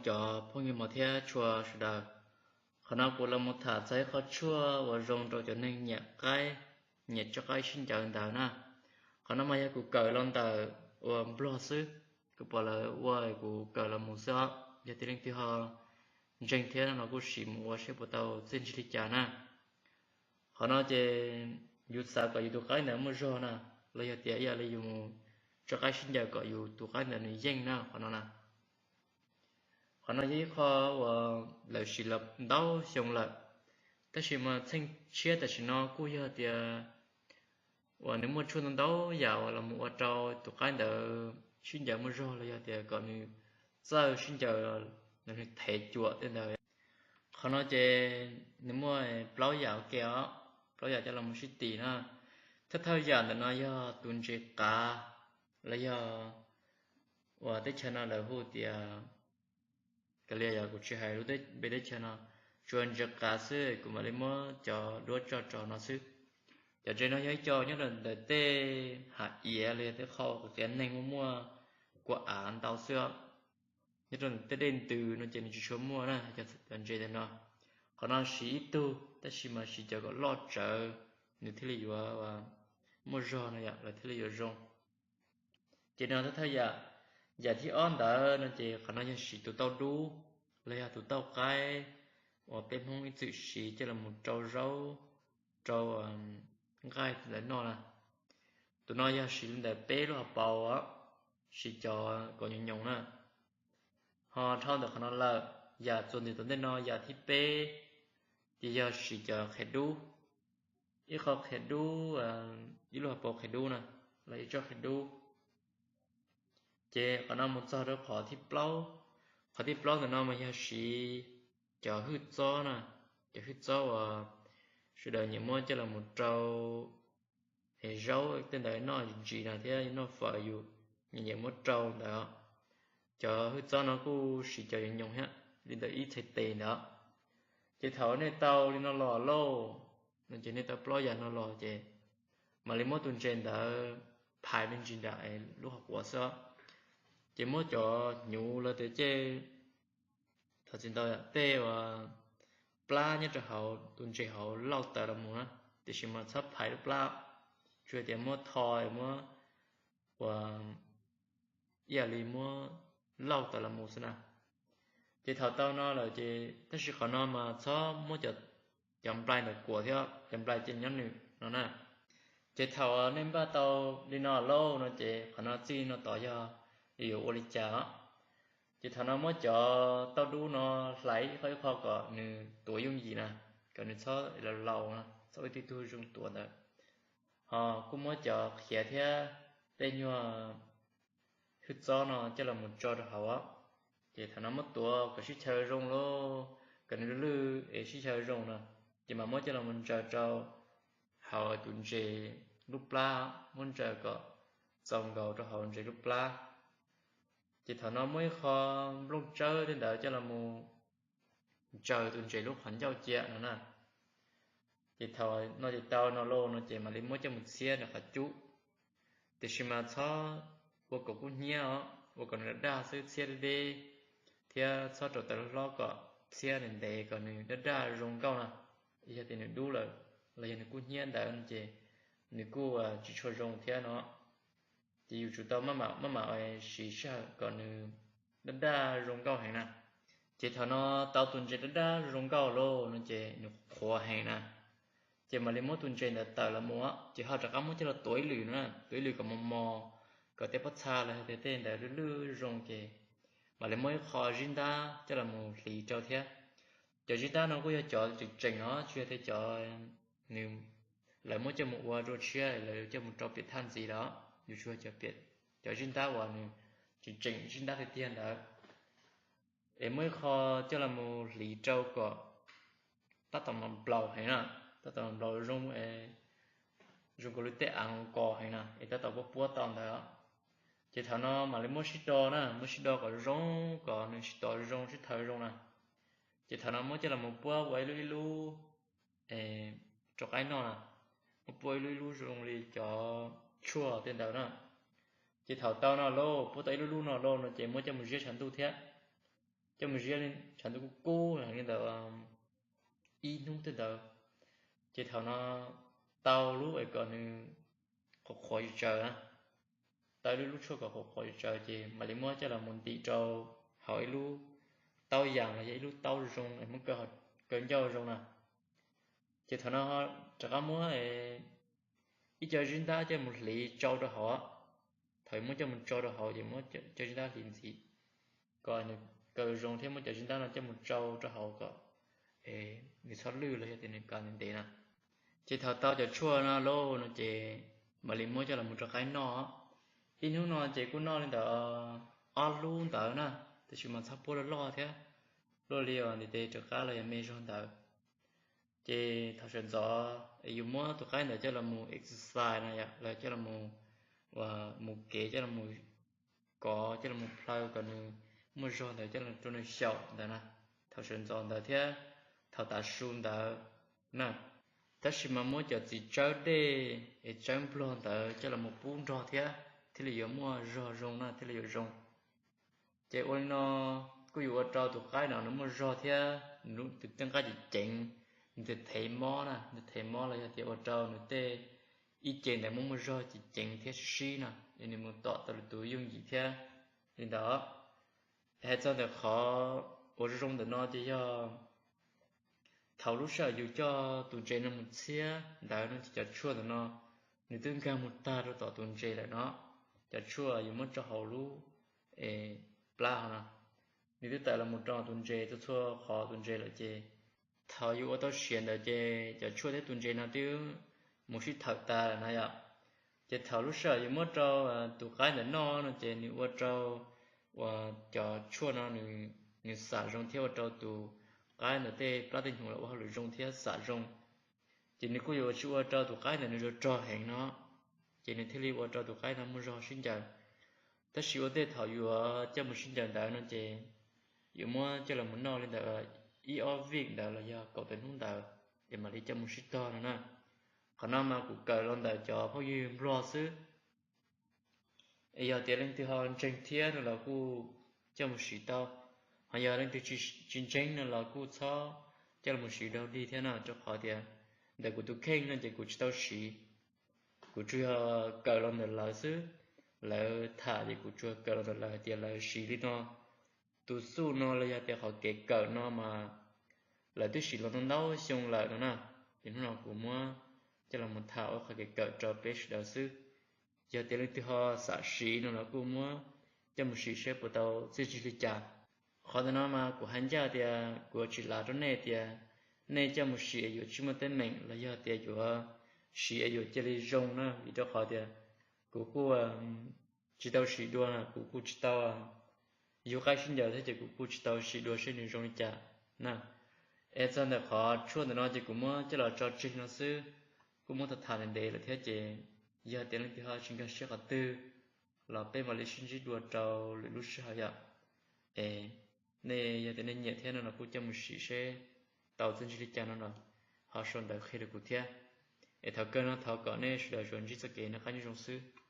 Cov phooj ywg mos thiab tshua sawv daws, qhov no kuv los mus tham txog ib qho tshuaj uas zoo rau cov neeg nyiam qaib, nyiam tso qaib sib ncaws ntawd na. Qhov no mas yog kuv kawm los ntawm uas Nplog xwb, kuv pom lawv ua kuv kawm los mus xwb os. Yog tias leej twg ho ntseeg thiab no los kuj sim mus ua seb puas tau txiaj ntsig li cas na. Qhov no ces yus xav kom yus tus qaib ntawd muaj zog na, los yog tias ib yam li yus mus tso qaib sib ncaws kom yus tus qaib ntawd nws yeej na qhov no na. Qhov no yog ib qho uas lawv siv los ntau xyoo lawm, tab sis mas txheej tshiab tam sim no kuj yog tias uas nws muaj tshuaj ntau ntau yam uas los mus ua rau tus qaib ntawd sib ncaws muaj zog los yog tias kom nws txawj sib ncaws, nws thev cuam tej ntawd. Qhov no ces nws muaj plaub yam ua ke os, plaub yam coj los mus sib tim na. Thawj thawj yam ntawm no yog tus ntses qav, los yog uas teb chaws no lawv hu tias, kav liam yog kuv tsis hais lub npe teb chaws no, tsuas ntses qav xwb kuv mam li muab cov duab tso rau no xwb. Cov ntses no yog ib co nyob rau ntawm tej hav iav los yog tej qhov qias neeg muaj muaj kua av ntau xwb. Nyob rau ntawm tej dej ntws no ces nws tsis tshua muaj na, cov ntses ntawm no. Qhov no siv ib tug tab sis mas siv cov kom loj tsawv, nws thiaj li yuav muaj zog no yom, lawv thiaj li yuav zoo. Ces no thawj thawj yam. Yam thib ob ntawd no ces qhov no yog siv tus tauj dub, los yog tus tauj qaib uas peb Hmoob ib txwm siv coj los mus rau zaub, rau nqaij ntawd noj na. Tus no yog siv li ntawm peb lub hauv paus, siv cov kom nyoos nyoos na. Ho dhau ntawm qhov no lawm, yam txuas ntxiv tom ntej no yam thib peb, ces yog siv cov qhiav dub, ib qho qhiav dub, ib lub hauv paus qhiav dub na, los ib tsob qhiav dub. Ces qhov no mus txog rau qhov thib plaub. Qhov thib plaub ntawm no mas yog siv cov hwj txob na, cov hwj txob uas sawv daws nyiam muab coj los mus rau es zaub tej ntawd noj ntsis no thiab noj fawm yus nyiam nyiam muab rau ntawd. Cov hwj txob no kuj siv cov nyoos nyoos thiab, li ntawm ib txhais tes ntawd. Ces thaum nej tau li no los lauj, no ces nej tau plaub yam no los ces mam li muab tus ntses ntawd phais me ntsis nram lub qhov quav xwb. Ces muab cov hnyuv los tias cej, thov txim ntau, tej uas plab nyob rau hauv tus ntses hauv lauj tawm los mus na, tiam sis mas txhob phais lub plab, tsuas tias muab tho, muab ua ib yam li muab lauj tawm los mus xwb na. Ces thaum tau no lawm ces tab sis qhov no mas txhob muab cov nplai ntawd kuam thiab, cov nplai ces nyob nws no na. Ces thaum nej npaj tau li no lauj no ces qhov no txij no tod yog yuav ua li cas os. Ces thaum no muab cov tauj dub no hlais ib qho ib qho kom nws tuav yooj yim na, kom nws txhob laus laus, txhob ua ib tug zoo tuav ntawd. Ho kuj muab cov qhiav thiab tej nyuag hwj txob no coj los mus tso rau hauv. Ces thaum no muab tuav kom sib chaw zoo lauj, kom nws lwj lwj es sib chaw zoo no, ces mam muab coj los mus ntsaws rau hauv tus ntses lub plab, muab ntsaws kom txaus nkaus rau hauv ntses lub plab. Ces thaum no muab ib qho nplooj tsawb tej ntawd coj los mus ntsaws tus ntses lub qhov ncauj cia no na. Ces thaum no ces tau no lauj no ces mam li muab coj mus txhiab nram qhov cub. Tiam sis mas txhob ua kom kub hnyiab os, ua kom nws daj daj xwb, txhiab deb deb, thiab txhob rau taws hlob hlob kom txhiab ntev ntev kom nws daj daj zoo nkauj na. Yog tias nws dub lawm los yog nws kub hnyiab ntawd no ces nws kuj tsis tshua zoo thiab no. Ces yus tsum tau maj mam siv sij hawm kom nws daj daj zoo nkauj heev na. Ces thaum no tau tus ntses daj daj zoo nkauj lauj no ces nws qhuav heev na. Ces mam li muab tus ntses ntawd tawm los mus, ces ho rov qab muab coj los tuav ib lwm no, tuav ib lwm kom mos mos, kom tej pob txha los yog tias tej ntawd lwj lwj zoo ces mam li muab ib qho zib ntab coj los mus hliv rau thiab. Cov zib ntab no kuj yog cov tseem tseem os, tsis yog tias cov nws lawv muab coj mus ua rau tshiab, lawv coj mus rau piam thaj ntxiv los, yus tsuas yog cov zib ntab uas nws tseem tseem zib ntab tiag tiag ntawd. Es muab ib qho coj los mus hliv rau kom tab tom nplaum heev na, tab tom nplaum zoo, zoo nkaus li tej av kos heev na, es tab tom puab puab tau ntawd. Ces thaum no mam li muab sib do na, muab sib do kom zoo, kom nws sib tov zoo sib thaw zoo na. Ces thaum no muab coj los mus puab ua ib lub ib lub rau qaib noj na, muab puab ib lub ib lub zoo li cov tshuaj tej ntawd na. Ces thaum tau no lauj, puab tau ib lub lub no lauj no ces muab coj mus ziab tshav ntuj thiab. coj mus ziab li tshav ntuj kub kub li ntawd ib hnub tej ntawd. Ces thaum no tau lub es kom nws qhuav qhuav tsis tsaws na, tau ib lub tshuaj kom qhuav qhuav tsis tsaws ces mam li muab coj los mus ntim rau hauv ib lub taub yas los yog ib lub taub zoo es muab kaw ncauj zoo na. Ces thaum no rov qab muab ib co zib ntab coj mus hliv tsau rau hauv. Thaum muab coj mus tsau rau hauv ces muab co zib ntab hliv ntxiv kom nws kaw zoo thiab muab cov zib ntab no coj mus tsau rau hauv kom nws txhob lwj los yog tias nws kaw ntev ntev na. Ces thaum tau cov tshuaj no lawm no ces mam li muab coj los mus rau qaib noj. Ib hnub no ces kuj noj li ntawd ob lub ntawd na, tiam sis mas txhob puab loj loj thiab, luaj li uas ntiv tes rov qab los yog me zog ntawd. Ces thaum sawv ntxov es yus muab tus qaib ntawd coj los mus exercise no yom, los coj los mus, mus kev, coj los mus kov, coj los mus plhaw kom nws muaj zog ntawd coj los rau nws xyaum ntawd na. Thaum sawv ntxov ntawd thiab thaum tav su ntawd na. Tab sis mas muab cov txiv tsawb dej es tsawb nplog ntawd coj los mus pub nrog thiab thiaj li yuav muaj zog zoo na, thiaj li yuav zoo. Ces ua li no kuj yuav ua rau tus qaib no nws muaj zog thiab nws tus tej nqaij ceev ceev, nws thev mob na, nws thev mob los yog tias ua rau nws tej ib ce ntawd muaj muaj zog ceev ceev thiab sib sib na, es nws mus tom tau lwm tus yooj yim thiab li ntawd. Hais txog ntawm qhov uas zoo zoo ntawm no ces yog thaum lub sij hawm yus coj tus ntses no mus txhiab ntawd no ces cov tshuaj ntawm no nws twb nkag mus tag rau tom tus ntses lawm no. Cov tshuaj yus muab tso hauv lub plab hov no, nws twb tawm los mus rau tus ntses txhua txhua qhov tus ntses lawm ces thaum yus ua tau siav ntawd ces cov tshuaj thiab tus ntses no twb mus sib thawm tas lawm na yom. Ces thaum lub sij hawm yus muab rau tus qaib ntawm noj no ces nws ua rau uas cov tshuaj no nws xam zoo thiab ua rau tus qaib ntawd tej plab tej hnyuv los ua hauj lwm zoo thiab xam zoo. Ces nws kuj yuav tsis ua rau tus qaib ntawd nws rog rog heev no, ces nws thiaj li ua rau tus qaib no muaj zog sib ncaws. Tab sis ua ntej thaum yuav coj mus sib ncaws ntawd no ces yuav muab coj los mus noj li ntawd ib ob vij ntawd los yog kaum tawm hnub ntawd es mam li coj mus sib tog no na. Qhov no mas kuv kawm los ntawm cov phooj ywg nplog xwb. Es yog tias leej twg ho ntseeg thiab no los kuj coj mus siv tau, ho yog leej twg tsis ntseeg no los kuj txhob coj los mus siv daug dig thiab no, rau qhov tias ntawm kuv tus kheej no ces kuv tsis tau siv. Kuv tsuas yog kawm los ntawm lawv xwb, lawv tham ces kuv tsuas kawm los ntawm lawv hais tias lawv siv li no. Tus xuj no los yog tias qhov kev kawm no mas lawv twb siv los ntau ntau xyoo lawm no na. Ces hnub no kuv muab coj los mus tham ua qhov kev kawm rau peb sawv daws xwb. Yog tias leej twg ho xam siv no los kuj muab coj mus siv seb puas tau txiaj ntsig li cas. Qhov ntawm no mas kuv hais ncaj tias kuv yuav tsis lav rau nej tias nej coj mus siv es yuav tsis muaj teeb meem los yog tias yuav siv es yuav cia li zoo na, vim rau qhov tias kuv kuj tsis tau siv dua, kuv kuj tsis tau yug qaib sib ncaws thiab ces kuv kuj tsis tau siv dua seb nws zoo li cas na. Es txog ntawm qhov tshuaj ntawm no ces kuv muab coj los tso tseg no xwb, kuj muab tham tham ntev ntev lawm thiab ces yog tias leej twg ho tsis nkag siab qhov twg los peb mam li sib ntsib dua rau lwm lub sij hawm yom. Es nej yog tias nej nyiam thiab no los kuj coj mus siv seb tau txiaj ntsig li cas no los ho sau ntawv qhia rau kuv thiab. Es thaum kawg no thov kom nej sawv daws tsuas ntsib txoj kev noj qab nyob zoo xwb.